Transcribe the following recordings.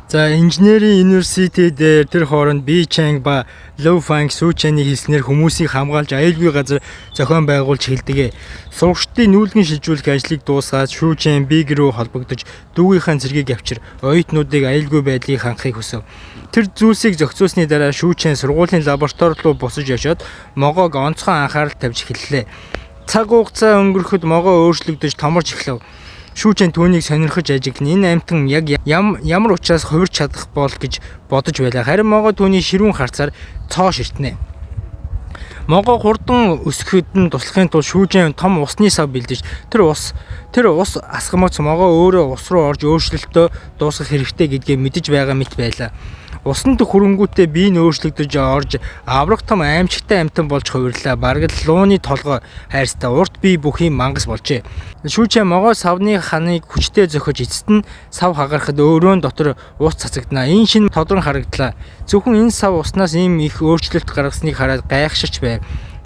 За, Engineering University дээр тэр хооронд Би Чанг ба Лou Фанг Сүү Чэний хэлснээр хүмүүсийг хамгаалж аюулгүй газар зохион байгуулж эхэлдэг. Сурагчдын нүүлгэн шилжүүлэх ажлыг дуусгаад Шүү Чэн Биг рүү холбогдож дүүгийнхээ цэргийг авчир оюутнуудыг аюулгүй байдлыг хангахыг хүсэв. Тэр зүйлсийг зохицуулсны дараа Шүү Чэн сургуулийн лаборатори руу босож очоод могойг онцгой анхаарал тавьж эхэллээ. Цаг хугацаа өнгөрөхөд могой өөрчлөгдөж томорч эхлэв. Шүүчэн түүнийг сонирхож ажиглан энэ амьтан яг ямар учраас хувирч чадах бол гэж бодож байлаа. Харин могой түүний ширүүн харцаар цоо ширтнэ. Могой хурдан өсгөхөд нь туслахын тулд шүүжэн том усны сав бэлдэж тэр ус асгамц могой өөрөө ус руу орж өөрчлөлтөө дуусгах хэрэгтэй гэдгээ мэдэж байгаа мэт байлаа. Усанд хөрөнгүүтээ бие нь өөрчлөгдөж орж аврах том аимшигтай амьтан болж хувирлаа. Бараг л лууны толгой хайрцтай урт бие бүхий мангас болжээ. Шүүчээ могой савны ханыг хүчтэй зөхөж эцэст нь сав хагарахад өрөөн дотор ус цацагдана. Энэ шин тодрон харагдлаа. Зөвхөн энэ сав уснаас ийм их өөрчлөлт гаргасныг хараад гайхширч байв.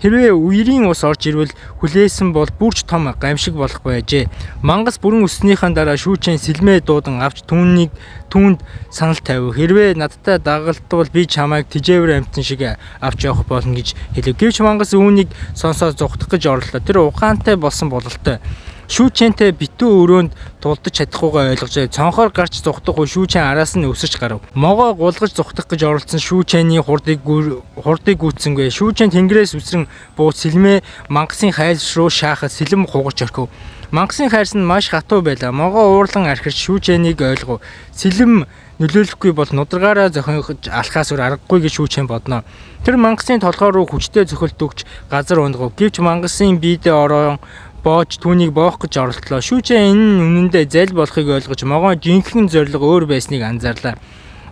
Хэрвээ үерийн ус орж ирвэл хүлээсэн бол бүрч том гамшиг болох байжээ. Мангас бүрэн өсснийхээ дараа шүүчэн сэлмээ дуудан авч түүнд санал тавив. Хэрвээ надтай дагалдвал би чамайг тэжээвэр амьтан шиг авч явах болно гэж хэлэв. Гэвч мангас үүнийг сонсоод зугтах гэж орлоо. Тэр ухаантай болсон бололтой. Шүүчэнтэй битүү өрөөнд тулдаж чадахгүйгээ ойлгожээ. Цонхоор гарч зугтах уу шүүчэн араас нь өсөж гарав. Могоо гулгаж зугтах гэж оролдсон шүүчэний хурдыг гүйцсэнгүй. Шүүчэн тэнгэрээс үсрэн бууц сэлмээ мангасын хайрс руу шаахад сэлэм хугарч орхив. Мангасын хайрс нь маш хатуу байлаа. Могоо уурлан архирч шүүчэнийг ойлгов. Сэлэм нөлөөлөхгүй бол нударгаараа зохиож алхаас өөр аргагүй гэж шүүчэн бодно. Тэр мангасын толгой руу хүчтэй цохилт өгч газар унагав. Гэвч мангасын биедээ орон боож түүнийг боох гэж оролдлоо. Шүүчэн энэ үнэндээ зал болохыг ойлгож могой жинхэнэ зорилго өөр байсныг анзаарлаа.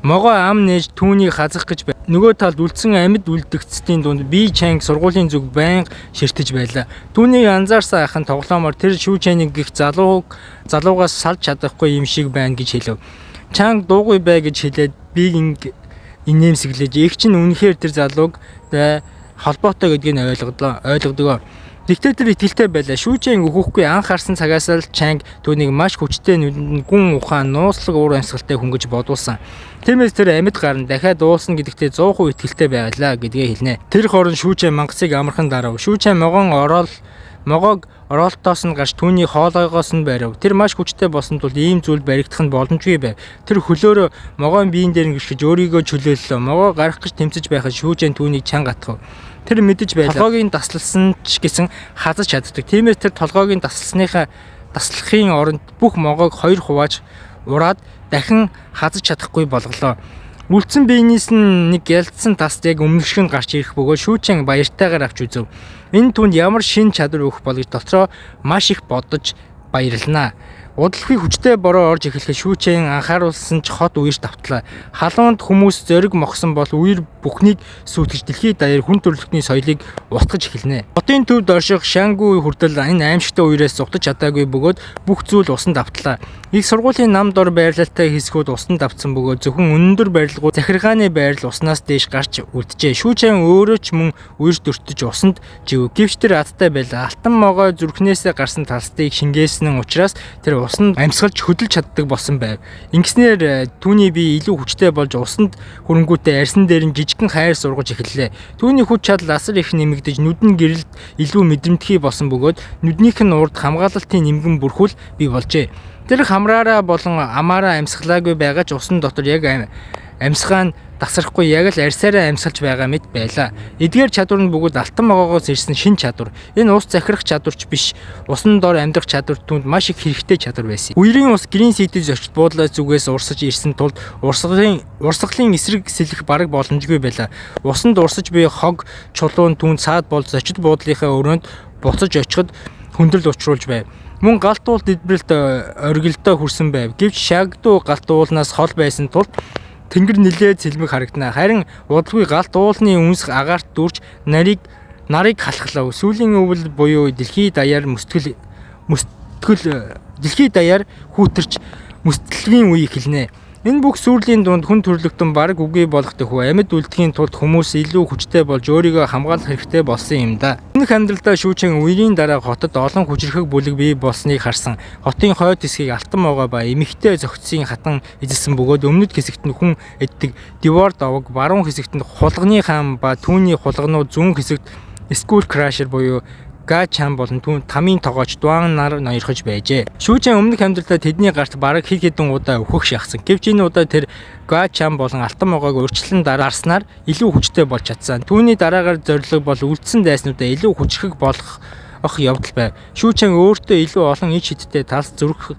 Могой ам нээж түүнийг хазах гэж байв. Нөгөө талд үлдсэн амьд үлдэгцдийн дунд Би Чанг сургуулийн зүг байнга ширтэж байлаа. Түүнийг анзаарсан ах нь тоглоомоор тэр Шүүчэнийг гих залуугаас салж чадахгүй юм шиг байна гэж хэлэв. Чанг дуугүй бай гэж хэлээд Биг инээмсэглэж эгч нь үнэхээр тэр залууг холбоотой гэдгийг нь ойлголоо. Ойлгодог. Тэгтээ тэр итгэлтэй байлаа. Шүүчэн өөхөхгүй анх харсан цагаас л Чанг түүнийг маш хүчтэй нүдэнд гүн ухаан, нууцлаг уур амьсгалтай хүн гэж бодуулсан. Тиймээс тэр амьд гарна, дахиад уулсна гэдэгтээ 100% итгэлтэй байлаа гэдгээ хэлнэ. Тэр хооронд Шүүчэн мангасыг амархан дарав. Шүүчэн могоог ороолтоос нь гарч түүний хоолойгоос нь барив. Тэр маш хүчтэй болсон тул ийм зүйл баригдах нь боломжгүй байв. Тэр хөлөөрөө могоон биеийн дээр нь гэршиж өөрийгөө чөлөөллөө. Могоо гарах гэж тэмцэж байхад Шүүчэн түүнийг чанга атгав. Тэр мэдэж байлаа. Толгойг нь тасласан ч гэсэн хазаж чаддаг. Тиймээс тэр толгойг нь таслахын оронд бүх могоог хоёр хувааж ураад дахин хазаж чадахгүй болголоо. Үлдсэн биенээс нь нэг ялдсан тас яг өмнөх шиг нь гарч ирэх бөгөөд шүүчэн баяртайгаар авч үзэв. Энэ түнд ямар шин чадвар өгөх бол гэж дотроо маш их бодож баярлнаа. Удалгүй хүчтэй бороо орж эхлэхэд шүүчэн анхааруулсан ч хот үерт автлаа. Халуунд хүмүүс зориг мохсон бол үер бүхнийг сүйтгэж дэлхийд даяар хүн төрөлхтний соёлыг устгаж эхэлнэ. Хотын төвд орших Шангу хүртэл энэ аимшигтай үерээс зугтаж чадаагүй бөгөөд бүх зүйл усанд автлаа. Их сургуулийн нам дор байрлалтай хэсгүүд усанд автсан бөгөөд зөвхөн өндөр барилгууд захиргааны байрлал уснаас дээш гарч үлджээ. Шүүчэн өөрөө ч мөн үерт өртөж усанд жив. Гэвч тэр азтай байлаа. Алтан могой зүрхнээсээ гарсан талстыг шингээсэн учраас тэр усанд амьсгалж хөдөлж чаддаг болсон байв. Ингэснээр түүний бие илүү хүчтэй болж усанд хөрөнгүүтээ арьсан дээр нь жижигхэн хайр сургаж эхэллээ. Түүний хүч чадал асар их нэмэгдэж нүдэн гэрэлд илүү мэдрэмтгий болсон бөгөөд нүднийх нь урд хамгаалалтын нэмгэн бүрхүүл бий болжээ. Тэр хамраараа болон амаараа амьсгалаагүй байгаа ч усан дотор яг амьсгаа нь тасрахгүй яг л арьсаараа амьсгалж байгаа мэт байлаа. Эдгээр чадвар нь бүгд алтан могоогоос ирсэн шин чадвар. Энэ ус захирах чадварч биш, усан дор амьдрах чадвар түүнд маш их хэрэгтэй чадвар байсан. Үерийн ус Green City зочид буудлаа зүгээс урсаж ирсэн тулд урсгалын эсрэг сэлэх бараг боломжгүй байлаа. Усанд урсаж буй хог чулуун түүнд саад болж зочид буудлынхаа өрөөнд буцаж очиход хүндрэл учруулж байв. Мөн галт уул дэлбэрэлт оргилдоо хүрсэн байв. Гэвч Шагдуу галт уулнаас хол байсан тул тэнгэр нилээд цэлмэг харагдана. Харин удалгүй галт уулны үнсэх агаарт дүүрч нарыг халахлаа. Сүүлийн өвөл буюу дэлхий даяар мөсгөл дэлхий даяар хүүтэрч мөсдлөгийн үе эхэлнэ. Энэ бүх сүрлийн дунд хүн төрөлхтөн бараг үгүй болох төхөө амьд үлдэхийн тулд хүмүүс илүү хүчтэй болж өөрийгөө хамгаалах хэрэгтэй болсон юм да. Өмнөх амьдралдаа Шүүчэн үерийн дараа хотод олон хүчирхэг бүлэг бий болсныг харсан. Хотын хойд хэсгийг алтан могой ба эмэгтэй зөгцийн хатан эзэлсэн бөгөөд өмнөд хэсэгт нь хүн эддэг Devour овог, баруун хэсэгт нь хулганы хаан ба түүний хулганууд, зүүн хэсэгт Skull Crusher буюу Гачан болон түүн тамийн тогооч Дуан нар ноёрхож байжээ. Шүүчэн өмнөх амьдралдаа тэдний гарт бараг хэд хэдэн удаа өөхөх шахсан. Гэвч энэ удаа тэр Гачан болон алтан могойг урьдчилан дарснаар илүү хүчтэй болж чадсан. Түүний дараагаар зорилго бол үлдсэн дайснуудаа илүү хүчрхэг болгох явдал байв. Шүүчэн өөртөө илүү олон ич хидтэй талс зүрх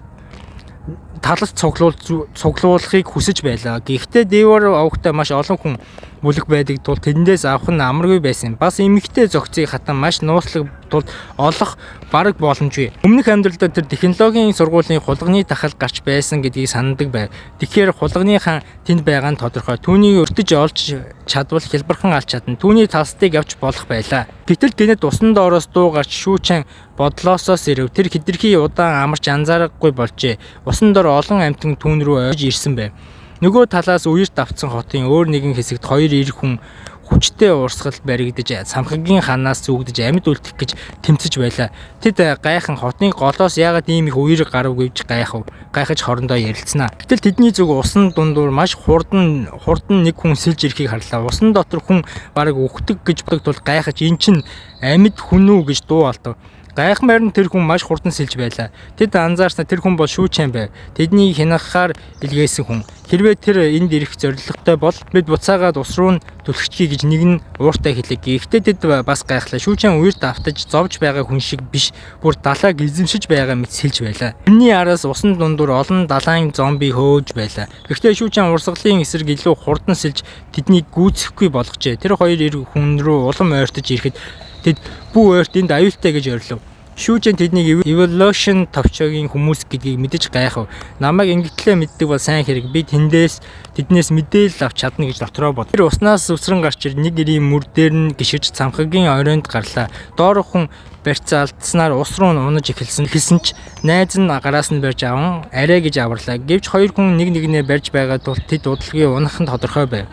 талс цуглуулахыг хүсэж байлаа. Гэхдээ Devour овогтой маш олон хүн бүлэг байдаг тул тэндээс авах нь амаргүй байсан. Бас эмэгтэй зөгцийг хатан маш нууцлаг тул олох бараг боломжгүй. Өмнөх амьдралдаа тэр технологийн сургуулийн хулганы тахал гарч байсан гэдгийг санадаг байв. Тэгэхээр хулганы хаан тэнд байгаа нь тодорхой. Түүнийг өртөж олж чадвал хялбархан алж чадна. Түүний талстыг авч болох байлаа. Гэтэл гэнэт усан доороос дуу гарч Шүүчэн бодлоосоо сэрэв. Тэр хэтэрхий удаан амарч анзаарахгүй болжээ. Усан дор олон амьтан түүн рүү ойж ирсэн байв. Нөгөө талаас үерт автсан хотын өөр нэгэн хэсэгт хоёр эр хүн хүчтэй урсгал баригдаж самхагийн ханаас зүүгдэж амьд үлдэх гэж тэмцэж байлаа. Тэд гайхан хотын голоос яагаад ийм их үер гарав гэж гайхав. Гайхаж хоорондоо ярилцсанаа. Гэтэл тэдний зүг усан дундуур маш хурдан хурдан нэг хүн сэлж ирэхийг харлаа. Усан дотор хүн бараг үхдэг гэж боддог тул гайхаж эн чинь амьд хүн үү гэж дуу алдав. Гайхмаар нь тэр хүн маш хурдан сэлж байлаа. Тэд анзаарснаа тэр хүн бол Шүүчэн байв. Тэднийг хянахаар илгээсэн хүн. Хэрвээ тэр энд ирэх зорилготой бол бид буцаагаад ус руу нь түлхчихье гэж нэг нь ууртай хэлээ. Гэхдээ тэд бас гайхлаа. Шүүчэн үерт автаж зовж байгаа хүн шиг биш, бүр далайг эзэмшиж байгаа мэт сэлж байлаа. Тэрний араас усан дундуур олон далайн зомби хөөж байлаа. Гэхдээ Шүүчэн урсгалын эсрэг илүү хурдан сэлж тэднийг гүйцэхгүй болгожээ. Тэр хоёр эр хүн рүү улам ойртож ирэхэд тэд бүү ойрт, энд аюултай гэж орилов. Шүүжэн тэднийг Evolution товчоогийн хүмүүс гэдгийг мэдэж гайхав. Намайг ингэтлээ мэддэг бол сайн хэрэг. Би тэндээс тэднээс мэдээлэл авч чадна гэж дотроо бод. Тэр уснаас үсрэн гарч ир нэг эрийн мөр дээр нь гишиж цамхагийн оройнд гарлаа. Доорх хүн барьцаа алдсанаар ус руу унаж эхэлсэн. Эхэлсэн ч найз нь гараас нь барьж аван арай гэж аварлаа. Гэвч хоёр хүн нэг нэгнээ барьж байгаа тул тэд удалгүй унах нь тодорхой байв.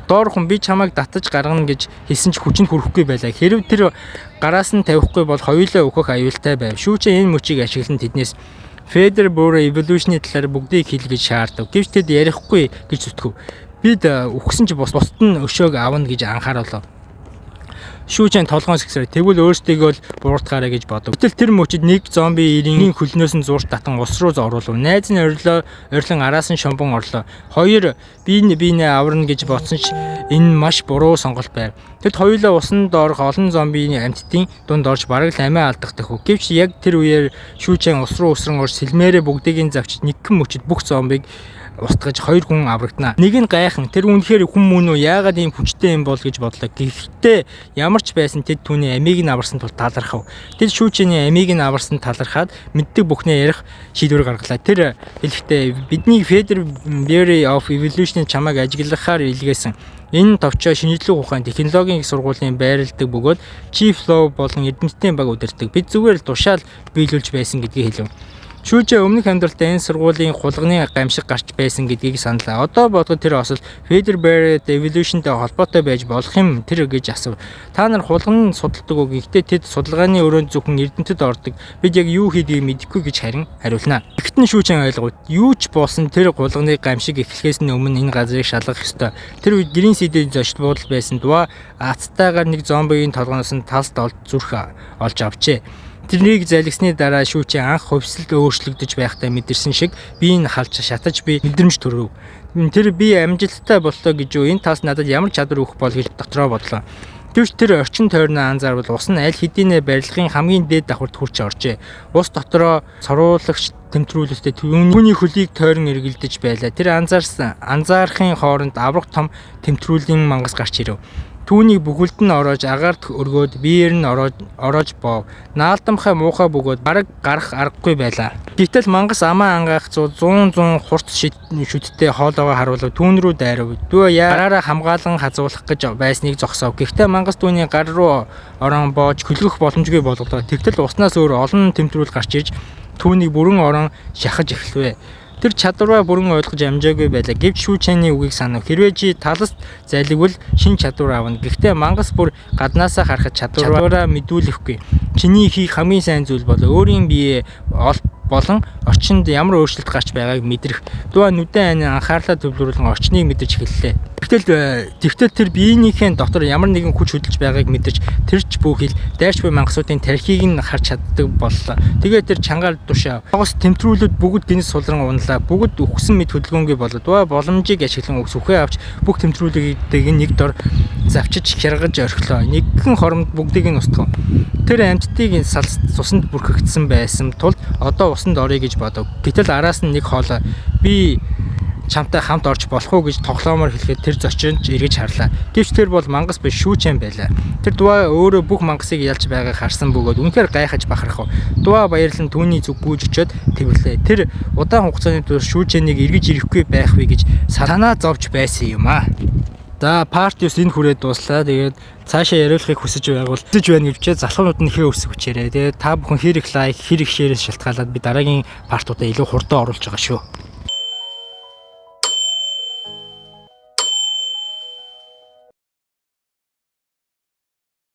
Доор хүн би чамайг татаж гаргана гэж хэлсэн ч хүчинд хүрэхгүй байлаа. Хэрв тэр гараас нь тавихгүй бол хоёулаа өөхөх аюултай байв. Шүүчэн энэ мөчийг ашиглан тэднээс Federal Bureau Evolution-ы талаар бүгдийг хэл гэж шаардав. Гэвч тэд ярихгүй гэж зүтгэв. Бид үхсэн ч бусд нь өшөөг авна гэж анхааруулав. Шүүчэн толгоон сэгсрээ тэгвэл өөрсдийгөө л буруутгаарай гэж бодов. Гэтэл тэр мөчид нэг зомби эрийн хөлнөөс нь зурж татан ус руу оруулав. Найз нь орилоо, орилон араас нь шомбон орлоо. Хоёр бие биенээ аварна гэж бодсон ч энэ маш буруу сонголт байв. Тэд хоёулаа усан доорх олон зомбиний амьтдын дунд орж бараг л амиа алдах төхөв. Гэвч яг тэр үеэр Шүүчэн ус руу үсрэн орж сэлмээрээ бүгдийг нь завч нэгэн мөчид бүх зомбиг устгаж хоёр хүн аврагдана. Нэг нь гайхан тэр үнэхээр хүн мөн үү, яагаад ийм хүчтэй юм бол гэж бодлоо. Гэхдээ ямар ч байсан тэд түүний амийг нь аварсан тул талархав. Тэд Шүүчэний амийг нь аварсан талархаад мэддэг бүхнээ ярих шийдвэр гаргалаа. Тэр хэлэхдээ бидний Federal Bureau of Evolution чамайг ажиглахаар илгээсэн. Энэ товчоо шинжлэх ухаан технологийн их сургуулийн байрладаг бөгөөд Chief Law болон эрдэмтдийн баг удирддаг. Бид зүгээр л тушаал биелүүлж байсан гэдгийг хэлв. Шүүжээ өмнөх амьдралдаа энэ сургуулийн хулганы гамшиг гарч байсан гэдгийг саналаа. Одоо бодоход тэр осол Federal Bureau Evolution-тэй холбоотой байж болох юм тэр гэж асуув. Та нар хулган судалдаг уу? Гэхдээ тэд судалгааны өрөөнд зөвхөн эрдэмтэд ордог. Бид яг юу хийдгийг мэдэхгүй гэж харин хариулна. Тэгэхэд нь Шүүчэн ойлгов. Юу ч болсон тэр хулганы гамшиг эхлэхээс нь өмнө энэ газрыг шалгах ёстой. Тэр үед Green City-д зочид буудал байсан Дуа азтайгаар нэг зомбигийн толгоноос нь талст олж зүрх олж авчээ. Тэрнийг залгисны дараа Шүүчэн анх хувьсалд өөрчлөгдөж байхдаа мэдэрсэн шиг бие нь халж шатаж би мэдрэмж төрөв. Тэр би амжилттай боллоо гэж юу, энэ тас надад ямар чадвар өгөх бол гэж дотроо бодлоо. Гэвч тэр орчин тойрноо анзаарвал ус нь аль хэдийнэ барилгын хамгийн дээд давхарт хүрч оржээ. Ус дотроо цоруулагч тэмтрүүлэлтээ түүний хөлийг тойрон эргэлдэж байлаа. Тэр анзаарсан анзаарахын хооронд аврах том тэмтрүүлийн мангас гарч ирэв. Түүнийг бүхэлд нь ороож агаарт өргөөд биеэр нь ороож ороож боов. Наалдамхай муухай бөгөөд бараг гарах аргагүй байлаа. Гэтэл мангас амаа ангаах 100 100 хурц шүдтэй хоолоогоо харуулав. Түүн рүү дайрав. Дүү гараараа хамгаалан хазуулах гэж байсныг зогсоов. Гэхдээ мангас түүний гар руу орон боож хөлгөх боломжгүй болголоо. Тэгтэл уснаас өөр олон тэмтрүүл гарч ирж түүнийг бүрэн орон шахаж эхлэв. Тэр чадвараа бүрэн ойлгож амжаагүй байлаа. Гэвч Шүү Чэний үгийг санав. Хэрвээ чи талст залгивал шинэ чадвар авна. Гэхдээ мангас бүр гаднаасаа харахад чадвараа мэдүүлэхгүй. Чиний хийх хамгийн сайн зүйл бол өөрийн бие болон орчинд ямар өөрчлөлт гарч байгааг мэдрэх. Дуа нүдэн айн анхаарлаа төвлөрүүлэн орчныг мэдэрч эхэллээ. Тэгтэл тэр биеийнхээ дотор ямар нэгэн хүч хөдөлж байгааг мэдэрч, тэр ч бүхэл дайрч буй мангасуудын тархийг нь харж чаддаг боллоо. Тэгээд тэр чангаар тушаав. Тогос тэмтрүүлүүд бүгд гинэс сулран унлаа. Бүгд үхсэн мэт хөдөлгөөнгүй болов. Дуа боломжийг ашиглан сүхээ авч бүх тэмтрүүлүүдийг нэг дор завчиж хяргаж орхилоо. Нэгэн хоромд бүгдийг нь устгав. Тэр амьтдыг салс цуснд бүрхэгдсэн байсан тул одоо усанд оръё гэж бодов. Гэтэл араас нь нэг хоолой би чамтай хамт орж болох уу гэж тоглоомоор хэлэхэд тэр зочинд эргэж харлаа. Гэвч тэр бол мангас биш, Шүүчэн байлаа. Тэр Дуа өөрөө бүх мангасыг ялж байгааг харсан бөгөөд үнэхээр гайхаж бахархав. Дуа баярлан түүний зүг гүйж очиод тэвэрлээ. Тэр удаан хугацааны турш Шүүчэнийг эргэж ирэхгүй байх вэ гэж санаа зовж байсан юм аа. За, part 9 энэ хүрээд дууслаа. Тэгээд цаашаа яриулахыг хүсэж байвал хүсэж байна гэж бичээ, залхуунууд нь хээ өсөх хүчээрэй. Тэгээд та бүхэн хэр их like, хэр их share ээс шалтгаалаад би дараагийн part уудаа илүү хурдан оруулж байгаа шүү.